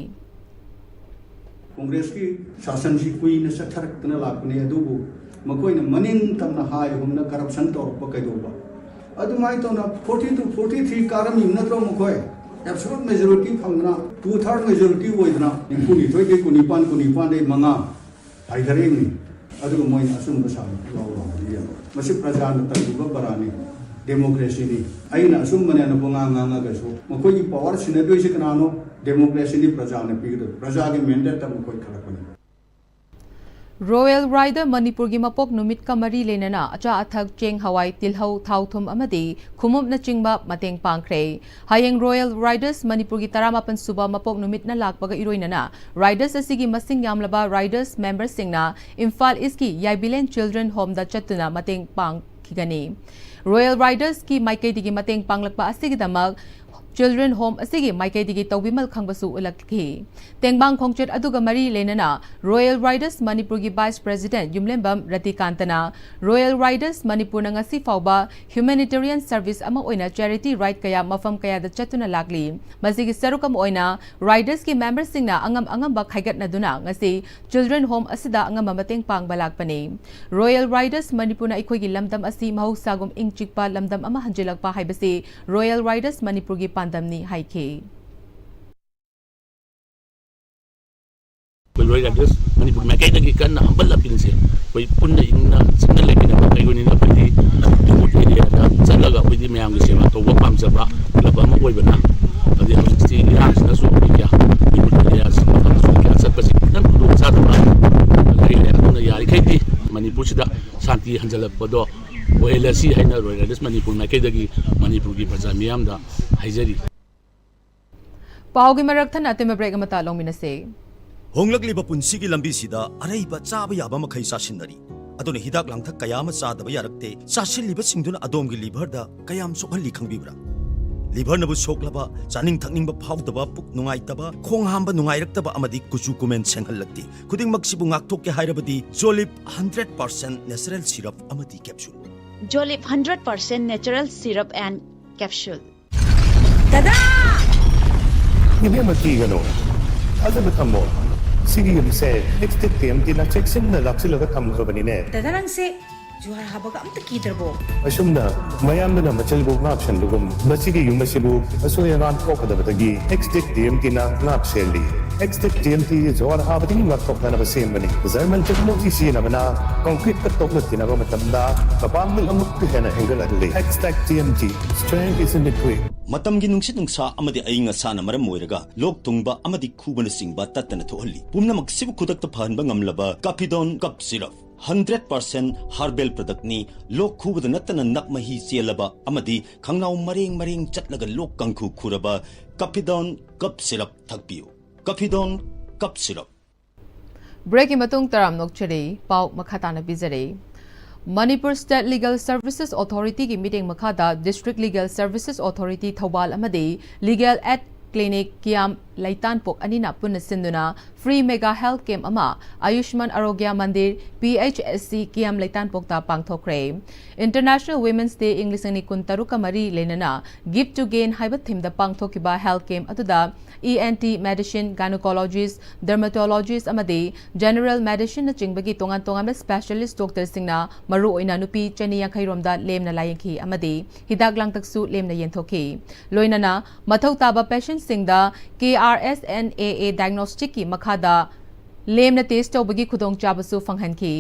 ꯀꯣꯡꯒ꯭ꯔꯦꯁꯀꯤ ꯁꯥꯁꯟꯁꯤ ꯀꯨꯏꯅ ꯆꯠꯊꯔꯛꯇꯅ ꯂꯥꯛꯄꯅꯤ, ꯑꯗꯨꯕꯨ ꯃꯈꯣꯏꯅ ꯃꯅꯤꯡ ꯇꯝꯅ ꯍꯥꯏꯒꯨꯝꯅ corruption ꯇꯧꯔꯛꯄ ꯀꯩꯗꯧꯕ? ꯑꯗꯨꯃꯥꯏꯅ ꯇꯧꯅ forty two forty three ꯀꯥꯔꯝꯃꯤꯕ ꯅꯠꯇ꯭ꯔꯣ ꯃꯈꯣꯏ? Absolute majority ꯐꯪꯗꯅ, two third majority ꯑꯣꯏꯗꯅ, ꯅꯤꯐꯨꯅꯤꯊꯣꯏꯗꯒꯤ ꯀꯨꯟꯅꯤꯄꯥꯟ, ꯀꯨꯟꯅꯤꯄꯥꯟꯗꯒꯤ ꯃꯉꯥ ꯍꯥꯏꯊꯔꯛꯏꯕꯅꯤ꯫ ꯑꯗꯨꯒ ꯃꯣꯏꯅ ꯑꯆꯨꯝꯕ ꯁꯥꯕ ꯂꯧꯔꯣ ꯍꯥꯏꯕꯗꯤ ꯌꯥꯔꯣꯏ꯫ ꯃꯁꯤ ꯄ꯭ꯔꯖꯥꯅ ꯇꯝꯕꯤꯕ ꯕꯔꯥꯅꯤ, democracy ꯅꯤ꯫ ꯑꯩꯅ ꯑꯆꯨꯝꯕꯅꯦꯅ ꯄꯨꯡꯉꯥꯡ ꯉꯥꯡꯉꯒꯁꯨ, ꯃꯈꯣꯏꯒꯤ power ꯁꯤꯟꯅꯗꯣꯏꯁꯤ ꯀꯅꯥꯅꯣ? Democracy ꯅꯤ, ꯄ꯭ꯔꯖꯥꯅ ꯄꯤꯒꯗꯕ, ꯄ꯭ꯔꯖꯥꯒꯤ mandate ꯇ ꯃꯈꯣꯏ ꯈꯜꯂꯛꯄꯅꯤ꯫ Royal Rider ꯃꯅꯤꯄꯨꯔꯒꯤ ꯃꯄꯣꯛ ꯅꯨꯃꯤꯠꯀ ꯃꯔꯤ ꯂꯩꯅꯅ ꯑꯆꯥ ꯑꯊꯛ, ꯆꯦꯡ, ꯍꯋꯥꯏ, ꯇꯤꯜꯍꯧ, ꯊꯥꯎ, ꯊꯨꯝ ꯑꯃꯗꯤ ꯈꯣꯡꯎꯞꯅꯆꯤꯡꯕ ꯃꯇꯦꯡ ꯄꯥꯡꯈ꯭ꯔꯦ꯫ ꯍꯌꯦꯡ Royal Riders ꯃꯅꯤꯄꯨꯔꯒꯤ ꯇꯔꯥꯃꯥꯄꯟ ꯁꯨꯕ ꯃꯄꯣꯛ ꯅꯨꯃꯤꯠꯅ ꯂꯥꯛꯄꯒ ꯏꯔꯣꯏꯅꯅ Riders ꯑꯁꯤꯒꯤ ꯃꯁꯤꯡ ꯌꯥꯝꯂꯕ Riders member ꯁꯤꯡꯅ ꯏꯝꯐꯥꯜ East ꯀꯤ ꯌꯥꯏꯕꯤꯂꯦꯟ Children Home ꯗ ꯆꯠꯇꯨꯅ ꯃꯇꯦꯡ ꯄꯥꯡꯈꯤꯒꯅꯤ꯫ Royal Riders ꯀꯤ ꯃꯥꯏꯀꯩꯗꯒꯤ ꯃꯇꯦꯡ ꯄꯥꯡꯂꯛꯄ ꯑꯁꯤꯒꯤꯗꯃꯛ Children Home ꯑꯁꯤꯒꯤ ꯃꯥꯏꯀꯩꯗꯒꯤ ꯇꯧꯕꯤꯃꯜ ꯈꯪꯕꯁꯨ ꯎꯠꯂꯛꯈꯤ꯫ ꯇꯦꯡꯕꯥꯡ ꯈꯣꯡꯆꯠ ꯑꯗꯨꯒ ꯃꯔꯤ ꯂꯩꯅꯅ Royal Riders ꯃꯅꯤꯄꯨꯔꯒꯤ Vice President ꯌꯨꯝꯂꯦꯝꯕꯝ ꯔꯇꯤꯀꯥꯟꯇꯅ Royal Riders ꯃꯅꯤꯄꯨꯔꯅ ꯉꯁꯤ ꯐꯥꯎꯕ humanitarian service ꯑꯃ ꯑꯣꯏꯅ charity ride ꯀꯌꯥ ꯃꯐꯝ ꯀꯌꯥꯗ ꯆꯠꯇꯨꯅ ꯂꯥꯛꯂꯤ꯫ ꯃꯁꯤꯒꯤ ꯁꯔꯨꯛ ꯑꯃ ꯑꯣꯏꯅ Riders ꯀꯤ member ꯁꯤꯡꯅ ꯑꯉꯝ ꯑꯉꯝꯕ ꯈꯥꯏꯒꯠꯅꯗꯨꯅ ꯉꯁꯤ Children Home ꯑꯁꯤꯗ ꯑꯉꯝꯕ ꯃꯇꯦꯡ ꯄꯥꯡꯕ ꯂꯥꯛꯄꯅꯤ꯫ Royal Riders ꯃꯅꯤꯄꯨꯔꯅ ꯑꯩꯈꯣꯏꯒꯤ ꯂꯝꯗꯝ ꯑꯁꯤ ꯃꯍꯧꯁꯥꯒꯨꯝ ꯏꯪ ꯆꯤꯛꯄ ꯂꯝꯗꯝ ꯑꯃ ꯍꯟꯖꯤꯜꯂꯛꯄ ꯍꯥꯏꯕꯁꯤ Royal Riders ꯃꯅꯤꯄꯨꯔꯒꯤ ꯄꯥꯟꯗꯝꯅꯤ ꯍꯥꯏꯈꯤ꯫ ꯑꯩꯈꯣꯏ Royal Riders ꯃꯅꯤꯄꯨꯔ ꯃꯥꯏꯀꯩꯗꯒꯤ ꯀꯟꯅ humble appeal ꯁꯦ, ꯑꯩꯈꯣꯏ ꯄꯨꯟꯅ ꯏꯪꯅ ꯆꯤꯛꯅ ꯂꯩꯃꯤꯟꯅꯕ ꯀꯩꯒꯨꯝꯕꯅꯤꯅ ꯑꯩꯈꯣꯏꯗꯤ remote area ꯗ ꯆꯠꯂꯒ ꯑꯩꯈꯣꯏꯗꯤ ꯃꯌꯥꯝꯒꯤ ꯁꯦꯕꯥ ꯇꯧꯕ ꯄꯥꯝꯖꯕ club ꯑꯃ ꯑꯣꯏꯕꯅ, ꯑꯗꯩ ꯍꯧꯖꯤꯛꯇꯤ ꯏꯔꯥꯡꯁꯤꯅꯁꯨ ꯑꯩꯈꯣꯏ ꯀꯌꯥ remote area ꯁꯤꯡ ꯃꯐꯝꯁꯨ ꯀꯌꯥ ꯆꯠꯄꯁꯤ ꯈꯤꯇꯪ ꯈꯨꯗꯣꯡ ꯆꯥꯗꯕ ꯂꯩꯔꯦ꯫ ꯑꯗꯨꯅ ꯌꯥꯔꯤꯈꯩꯗꯤ ꯃꯅꯤꯄꯨꯔꯁꯤꯗ ꯁꯥꯟꯇꯤ ꯍꯟꯖꯤꯜꯂꯛꯄꯗꯣ ꯑꯣꯏꯍꯜꯂꯁꯤ ꯍꯥꯏꯅ Royal Riders ꯃꯅꯤꯄꯨꯔ ꯃꯥꯏꯀꯩꯗꯒꯤ ꯃꯅꯤꯄꯨꯔꯒꯤ ꯄ꯭ꯔꯖꯥ ꯃꯤꯌꯥꯝꯗ ꯍꯥꯏꯖꯔꯤ꯫ ꯄꯥꯎꯒꯤ ꯃꯔꯛ ꯊꯠꯅ ꯑꯇꯦꯟꯕ break ꯑꯃꯇ ꯂꯧꯃꯤꯟꯅꯁꯦ꯫ ꯍꯣꯡꯂꯛꯂꯤꯕ ꯄꯨꯟꯁꯤꯒꯤ ꯂꯝꯕꯤꯁꯤꯗ ꯑꯔꯩꯕ ꯆꯥꯕ ꯌꯥꯕ ꯃꯈꯩ ꯆꯥꯁꯤꯟꯅꯔꯤ꯫ ꯑꯗꯨꯅ ꯍꯤꯗꯥꯛ ꯂꯥꯡꯊꯛ ꯀꯌꯥ ꯑꯃ ꯆꯥꯗꯕ ꯌꯥꯔꯛꯇꯦ꯫ ꯆꯥꯁꯤꯜꯂꯤꯕꯁꯤꯡꯗꯨꯅ ꯑꯗꯣꯝꯒꯤ liver ꯗ ꯀꯌꯥꯝ ꯁꯣꯛꯍꯜꯂꯤ ꯈꯪꯕꯤꯕ꯭ꯔꯥ? ꯂꯤꯚꯔꯅꯕꯨ ꯁꯣꯛꯂꯕ, ꯆꯥꯅꯤꯡ ꯊꯛꯅꯤꯡꯕ ꯐꯥꯎꯗꯕ, ꯄꯨꯛ ꯅꯨꯡꯉꯥꯏꯇꯕ, ꯈꯣꯡ ꯍꯥꯝꯕ ꯅꯨꯡꯉꯥꯏꯔꯛꯇꯕ ꯑꯃꯗꯤ ꯀꯨꯆꯨ ꯀꯨꯃꯦꯟ ꯁꯦꯡꯍꯜꯂꯛꯇꯦ꯫ ꯈꯨꯗꯤꯡꯃꯛꯁꯤꯕꯨ ꯉꯥꯛꯊꯣꯛꯀꯦ ꯍꯥꯏꯔꯕꯗꯤ ꯖꯣꯂꯤꯞ ꯍꯟꯗ꯭ꯔꯦꯠ ꯄꯥꯔꯁꯦꯟ ꯅꯦꯆꯔꯦꯜ ꯁꯤꯔꯞ ꯑꯃꯗꯤ capsule. Jolip hundred percent natural syrup and capsule. ꯏꯕꯦꯝꯃ, ꯀꯤꯒꯅꯨ, ꯊꯥꯖꯕ ꯊꯝꯃꯣ꯫ ꯁꯤꯒꯤ ꯌꯨꯝꯁꯦ ꯑꯦꯛꯁꯇꯦꯛ ꯇꯤ ꯑꯦꯝ ꯇꯤꯅ ꯆꯦꯛꯁꯤꯟꯅ ꯂꯥꯛꯁꯤꯜꯂꯒ ꯊꯝꯈ꯭ꯔꯕꯅꯤꯅꯦ꯫ ꯗꯗꯥ, ꯅꯪꯁꯦ ꯖꯨꯍꯥꯔ ꯍꯥꯕꯒ ꯑꯝꯇ ꯀꯤꯗ꯭ꯔꯕꯣ? ꯑꯁꯨꯝꯅ ꯃꯌꯥꯝꯗꯨꯅ ꯃꯆꯜꯕꯨ ꯉꯥꯛꯁꯟꯕꯒꯨꯝ, ꯃꯁꯤꯒꯤ ꯌꯨꯝ ꯑꯁꯤꯕꯨ ꯑꯁꯣꯏ ꯑꯉꯥꯝ ꯊꯣꯛꯀꯗꯕꯗꯒꯤ ꯑꯦꯛꯁꯇꯦꯛ ꯇꯤ ꯑꯦꯝ ꯇꯤꯅ ꯉꯥꯛ ꯁꯦꯜꯂꯤ꯫ ꯑꯦꯛꯁꯇꯦꯛ ꯇꯤ ꯑꯦꯝ ꯇꯤ ꯖꯨꯍꯥꯔ ꯍꯥꯕꯗꯒꯤ ꯉꯥꯛꯊꯣꯛꯅꯅꯕ ꯁꯦꯝꯕꯅꯤ꯫ ꯖꯔꯃꯟ ꯇꯦꯛꯅꯣꯂꯣꯖꯤ ꯁꯤꯖꯤꯟꯅꯕꯅ ꯀꯪꯀ꯭ꯔꯤꯠꯀ ꯇꯣꯛꯅ ꯇꯤꯟꯅꯕ ꯃꯇꯝꯗ ꯃꯄꯥꯡꯒꯜ ꯑꯃꯨꯛꯀ ꯍꯦꯟꯅ ꯍꯦꯟꯒꯠꯍꯜꯂꯤ꯫ ꯑꯦꯛꯁꯇꯦꯛ T M T, strength is in liquid. ꯃꯇꯝꯒꯤ ꯅꯨꯡꯁꯤꯠ ꯅꯨꯡꯁꯥ ꯑꯃꯗꯤ ꯑꯏꯪ ꯑꯁꯥꯅ ꯃꯔꯝ ꯑꯣꯏꯔꯒ ꯂꯣꯛ ꯊꯨꯡꯕ ꯑꯃꯗꯤ ꯈꯨꯕꯅꯆꯤꯡꯕ ꯇꯠꯇꯅ ꯊꯣꯛꯍꯜꯂꯤ꯫ ꯄꯨꯝꯅꯃꯛꯁꯤꯕꯨ ꯈꯨꯗꯛꯇ ꯐꯍꯟꯕ ꯉꯝꯂꯕ ꯀꯥꯐꯤꯗꯣꯟ cough syrup. Hundred percent herbal ꯄ꯭ꯔꯗꯛꯅꯤ꯫ ꯂꯣꯛ ꯈꯨꯕꯗ ꯅꯠꯇꯅ ꯅꯞ ꯃꯍꯤ ꯆꯦꯜꯂꯕ ꯑꯃꯗꯤ ꯈꯪꯅꯥꯎ ꯃꯔꯦꯡ ꯃꯔꯦꯡ ꯆꯠꯂꯒ ꯂꯣꯛ ꯀꯥꯡꯈꯨ ꯈꯨꯔꯕ ꯀꯥꯐꯤꯗꯣꯟ ꯀꯞ ꯁꯤꯔꯞ ꯊꯛꯄꯤꯌꯨ꯫ ꯀꯥꯐꯤꯗꯣꯟ cough syrup. ꯕ꯭ꯔꯦꯛꯀꯤ ꯃꯇꯨꯡ ꯇꯔꯥꯝꯅ ꯑꯣꯛꯆꯔꯤ꯫ ꯄꯥꯎ ꯃꯈꯥ ꯇꯥꯅ ꯄꯤꯖꯔꯤ꯫ ꯃꯅꯤꯄꯨꯔ ꯁ꯭ꯇꯦꯠ ꯂꯤꯒꯦꯜ ꯁꯔꯚꯤꯁꯦꯁ ꯑꯣꯊꯣꯔꯤꯇꯤꯒꯤ ꯃꯤꯠꯌꯦꯡ ꯃꯈꯥꯗ district legal services authority Thoubal ꯑꯃꯗꯤ ꯂꯤꯒꯦꯜ ꯑꯦꯗ ꯀ꯭ꯂꯤꯅꯤꯛ ꯀꯤꯌꯥꯝ ꯂꯩꯇꯥꯟꯄꯣꯛ ꯑꯅꯤꯅ ꯄꯨꯟꯅ ꯁꯤꯟꯗꯨꯅ ꯐ꯭ꯔꯤ ꯃꯦꯒꯥ ꯍꯦꯜꯊ ꯀꯦꯝꯞ ꯑꯃ ꯑꯌꯨꯁꯃꯥꯟ ꯑꯥꯔꯣꯒ꯭ꯌ ꯃꯟꯗꯤꯔ, P H S C, ꯀꯤꯌꯥꯝ ꯂꯩꯇꯥꯟꯄꯣꯛꯇ ꯄꯥꯡꯊꯣꯛꯈ꯭ꯔꯦ꯫ International women's ꯗꯦ ꯏꯪ ꯂꯤꯁꯤꯡ ꯑꯅꯤ ꯀꯨꯟ ꯇꯔꯨꯛꯀ ꯃꯔꯤ ꯂꯩꯅꯅ ꯒꯤꯐ ꯇꯨ ꯒꯦꯟ ꯍꯥꯏꯕ ꯊꯤꯝꯗ ꯄꯥꯡꯊꯣꯛꯈꯤꯕ ꯍꯦꯜꯊ ꯀꯦꯝꯞ ꯑꯗꯨꯗ ꯏ ꯑꯦꯟ ꯇꯤ, ꯃꯦꯗꯤꯁꯤꯟ, ꯒꯥꯏꯅꯣꯀꯣꯂꯣꯖꯤꯁ, ꯗꯔꯃꯥꯇꯣꯂꯣꯖꯤꯁ ꯑꯃꯗꯤ ꯖꯦꯅꯔꯦꯜ ꯃꯦꯗꯤꯁꯤꯟꯅꯆꯤꯡꯕꯒꯤ ꯇꯣꯉꯥꯟ ꯇꯣꯉꯥꯟꯕ ꯁ꯭ꯄꯦꯁꯤꯌꯦꯂꯤꯁ ꯗꯣꯛꯇꯔꯁꯤꯡꯅ ꯃꯔꯨꯑꯣꯏꯅ ꯅꯨꯄꯤ ꯆꯅꯤ ꯌꯥꯡꯈꯩ ꯔꯣꯝꯗ ꯂꯦꯝꯅ ꯂꯥꯌꯦꯡꯈꯤ ꯑꯃꯗꯤ ꯍꯤꯗꯥꯛ ꯂꯥꯡꯊꯛꯁꯨ ꯂꯦꯝꯅ ꯌꯦꯟꯊꯣꯛꯈꯤ꯫ ꯂꯣꯏꯅꯅ ꯃꯊꯧ ꯇꯥꯕ ꯄꯦꯁꯦꯟꯠꯁꯤꯡꯗ ꯀꯦ ꯑꯥꯔ ꯑꯦꯁ ꯑꯦꯟ ꯑꯦ ꯑꯦ ꯗꯥꯏꯒꯅꯣꯁꯇꯤꯛꯀꯤ ꯃꯈꯥꯗ ꯂꯦꯝꯅ ꯇꯦꯁ ꯇꯧꯕꯒꯤ ꯈꯨꯗꯣꯡꯆꯥꯕꯁꯨ ꯐꯪꯍꯟꯈꯤ꯫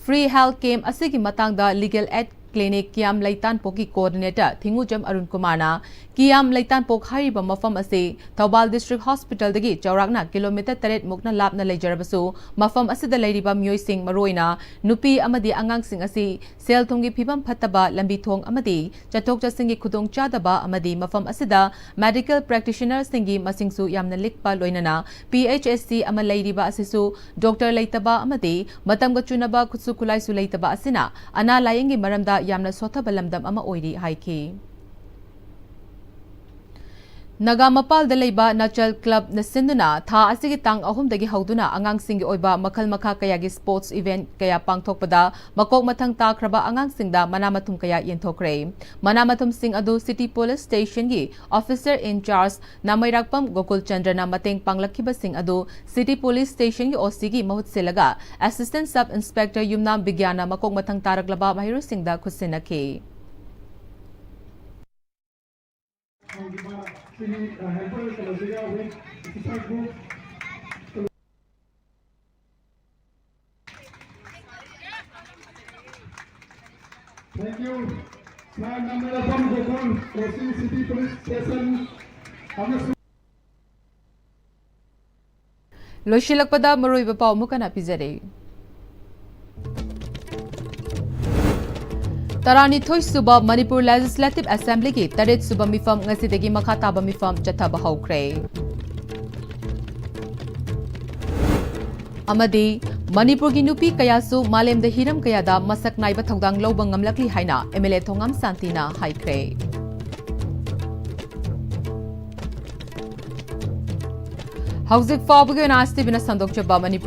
ꯐ꯭ꯔꯤ ꯍꯦꯜꯊ ꯀꯦꯝꯞ ꯑꯁꯤꯒꯤ ꯃꯇꯥꯡꯗ ꯂꯤꯒꯦꯜ ꯑꯦꯗ ꯀ꯭ꯂꯤꯅꯤꯛ ꯀꯤꯌꯥꯝ ꯂꯩꯇꯥꯟꯄꯣꯛꯀꯤ ꯀꯣꯑꯣꯔꯗꯤꯅꯦꯇꯔ ꯊꯤꯡꯉꯨꯖꯝ ꯑꯔꯨꯟ ꯀꯨꯃꯥꯔꯅ ꯀꯤꯌꯥꯝ ꯂꯩꯇꯥꯟꯄꯣꯛ ꯍꯥꯏꯔꯤꯕ ꯃꯐꯝ ꯑꯁꯤ ꯊꯧꯕꯥꯜ ꯗꯤꯁꯇ꯭ꯔꯤꯛ ꯍꯣꯁꯄꯤꯇꯥꯜꯗꯒꯤ ꯆꯥꯎꯔꯥꯛꯅ ꯀꯤꯂꯣꯃꯤꯇꯔ ꯇꯔꯦꯠ ꯃꯨꯛꯅ ꯂꯥꯞꯅ ꯂꯩꯖꯔꯕꯁꯨ ꯃꯐꯝ ꯑꯁꯤꯗ ꯂꯩꯔꯤꯕ ꯃꯤꯑꯣꯏꯁꯤꯡ, ꯃꯔꯨꯑꯣꯏꯅ ꯅꯨꯄꯤ ꯑꯃꯗꯤ ꯑꯉꯥꯡꯁꯤꯡ ꯑꯁꯤ ꯁꯦꯜ ꯊꯨꯝꯒꯤ ꯐꯤꯕꯝ ꯐꯠꯇꯕ, ꯂꯝꯕꯤ ꯊꯣꯡ ꯑꯃꯗꯤ ꯆꯠꯊꯣꯛ ꯆꯠꯁꯤꯟꯒꯤ ꯈꯨꯗꯣꯡꯆꯥꯗꯕ ꯑꯃꯗꯤ ꯃꯐꯝ ꯑꯁꯤꯗ ꯃꯦꯗꯤꯀꯦꯜ ꯄ꯭ꯔꯦꯛꯇꯤꯁꯅꯔꯁꯤꯡꯒꯤ ꯃꯁꯤꯡꯁꯨ ꯌꯥꯝꯅ ꯂꯤꯛꯄ, ꯂꯣꯏꯅꯅ ꯄꯤ ꯑꯩꯆ ꯑꯦꯁ ꯁꯤ ꯑꯃ ꯂꯩꯔꯤꯕ ꯑꯁꯤꯁꯨ ꯗꯣꯛꯇꯔ ꯂꯩꯇꯕ ꯑꯃꯗꯤ ꯃꯇꯝꯒ ꯆꯨꯅꯕ ꯈꯨꯠꯁꯨ ꯈꯨꯠꯂꯥꯏꯁꯨ ꯂꯩꯇꯕ ꯑꯁꯤꯅ ꯑꯅꯥ ꯂꯥꯌꯦꯡꯒꯤ ꯃꯔꯝꯗ ꯌꯥꯝꯅ ꯁꯣꯠꯊꯕ ꯂꯝꯗꯝ ꯑꯃ ꯑꯣꯏꯔꯤ ꯍꯥꯏꯈꯤ꯫ ꯅꯥꯒꯥ ꯃꯄꯥꯜꯗ ꯂꯩꯕ ꯅꯆꯜ ꯀ꯭ꯂꯕꯅ ꯁꯤꯟꯗꯨꯅ ꯊꯥ ꯑꯁꯤꯒꯤ ꯇꯥꯡ ꯑꯍꯨꯝꯗꯒꯤ ꯍꯧꯗꯨꯅ ꯑꯉꯥꯡꯁꯤꯡꯒꯤ ꯑꯣꯏꯕ ꯃꯈꯜ ꯃꯈꯥ ꯀꯌꯥꯒꯤ sports event ꯀꯌꯥ ꯄꯥꯡꯊꯣꯛꯄꯗ ꯃꯀꯣꯛ ꯃꯊꯪ ꯇꯥꯈ꯭ꯔꯕ ꯑꯉꯥꯡꯁꯤꯡꯗ ꯃꯅꯥ ꯃꯊꯨꯝ ꯀꯌꯥ ꯌꯦꯟꯊꯣꯛꯈ꯭ꯔꯦ꯫ ꯃꯅꯥ ꯃꯊꯨꯝꯁꯤꯡ ꯑꯗꯨ city police stationꯒꯤ officer in charge ꯅꯥꯃꯩꯔꯥꯛꯄꯝ Gokul ꯆꯟꯗ꯭ꯔꯅ ꯃꯇꯦꯡ ꯄꯥꯡꯂꯛꯈꯤꯕꯁꯤꯡ ꯑꯗꯨ city police stationꯒꯤ OCꯒꯤ ꯃꯍꯨꯠ ꯁꯤꯜꯂꯒ assistant sub inspector ꯌꯨꯝꯅꯥꯝ ꯕꯤꯒ꯭ꯌꯥꯟꯅ ꯃꯀꯣꯛ ꯃꯊꯪ ꯇꯥꯔꯛꯂꯕ ꯃꯍꯩꯔꯣꯏꯁꯤꯡꯗ ꯈꯨꯠꯁꯤꯟꯅꯈꯤ꯫ Thank you. Sir ꯅꯥꯃꯩꯔꯥꯛꯄꯝ Gokul, OC city police station ꯑꯃꯁꯨꯡ ꯂꯣꯏꯁꯤꯜꯂꯛꯄꯗ ꯃꯔꯨꯑꯣꯏꯕ ꯄꯥꯎ ꯑꯃꯨꯛ ꯍꯟꯅ ꯄꯤꯖꯔꯤ꯫ ꯇꯔꯥꯅꯤꯊꯣꯏ ꯁꯨꯕ ꯃꯅꯤꯄꯨꯔ Legislative Assemblyꯒꯤ ꯇꯔꯦꯠ ꯁꯨꯕ ꯃꯤꯐꯝ ꯉꯁꯤꯗꯒꯤ ꯃꯈꯥ ꯇꯥꯕ ꯃꯤꯐꯝ ꯆꯠꯊꯕ ꯍꯧꯈ꯭ꯔꯦ꯫ ꯑꯃꯗꯤ ꯃꯅꯤꯄꯨꯔꯒꯤ ꯅꯨꯄꯤ ꯀꯌꯥꯁꯨ ꯃꯥꯂꯦꯝꯗ ꯍꯤꯔꯝ ꯀꯌꯥꯗ ꯃꯁꯛ ꯅꯥꯏꯕ ꯊꯧꯗꯥꯡ ꯂꯧꯕ ꯉꯝꯂꯛꯂꯤ ꯍꯥꯏꯅ MLA ꯊꯣꯉꯥꯝ ꯁꯥꯟꯇꯤꯅ ꯍꯥꯏꯈ꯭ꯔꯦ꯫ ꯍꯧꯖꯤꯛ ꯐꯥꯎꯕꯒꯤ ꯑꯣꯏꯅ ISTVꯅ ꯁꯟꯗꯣꯛꯆꯕ ꯃꯅꯤꯄꯨꯔꯤ